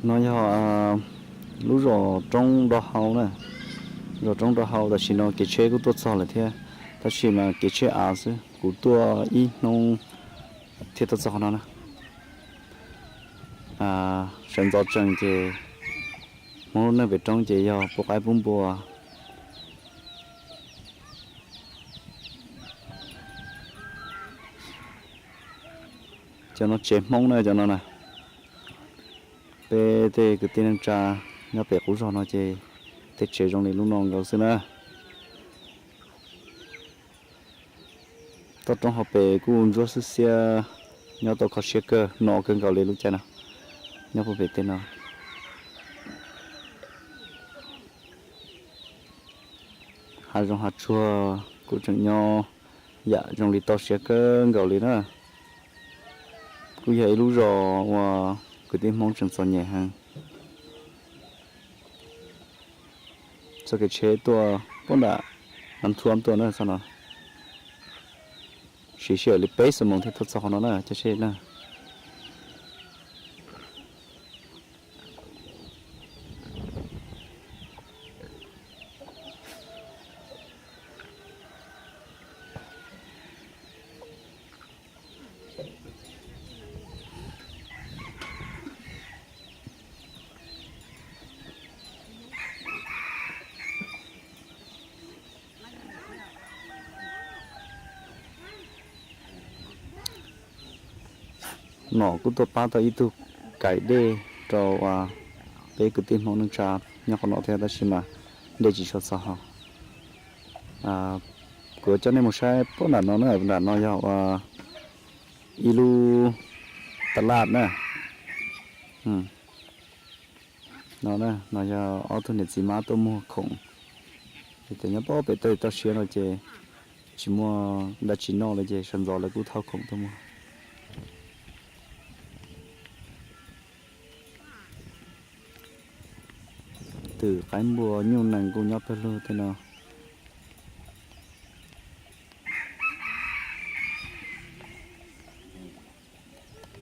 No yog lub zos Roob Do Hau na, zos Roob Do Hau. Tam sim no kev tsheb kuj tuaj txog lawm thiab, tab sis mas kev tsheb av xwb. Kuv tuaj ib hnub thiab tuaj txog qhov no na. Sawv ntxov tsees ces Hmoob lub neej pem roob ces yog pub qaib pub npua. Cov no tsev Hmoob na, cov no na. Peb tej kwv tij neej tsa nyob pem qub zos no ces tej tsev zoo li lub no nkaus xwb na. Toj roob hauv pes kuj ntsuab xiab xiab, nyob tau kho siab kawg, no kawg nkaus li lub caij no, nyob puag pem tej no. Hav zoov hav tsuag kuj tseem nyob yam zoo li toj siab kawg nkaus li na. Kuj yog ib lub zos uas kwv tij Hmoob tseem txom nyem heev. Txoj kev tsheb tuaj poob nram Nam Thuam tuaj na, txoj no siv sij hawm li peb xuab moos thiaj tuaj txog qhov no na cov seb na. Nom kuj tuaj pab tau ib tug kais dej rau peb kwv tij Hmoob neej tsa nyob qhov no thiab, tab sis mas dej tsis tshua txaus haus. Kuv coj nej mus saib pab nram no na, nram no yog ua ib lub ta laj na. No, no yog ob tug niam txiv mab tuaj muag khoom. Ces nyob pab pem tej toj siab no ces tsis muaj dab tsi noj li ces sawv ntxov lawv kuj thauj khoom tuaj muag. Twm qaib npua nyuj nees kuj nyob pawg lug tej no.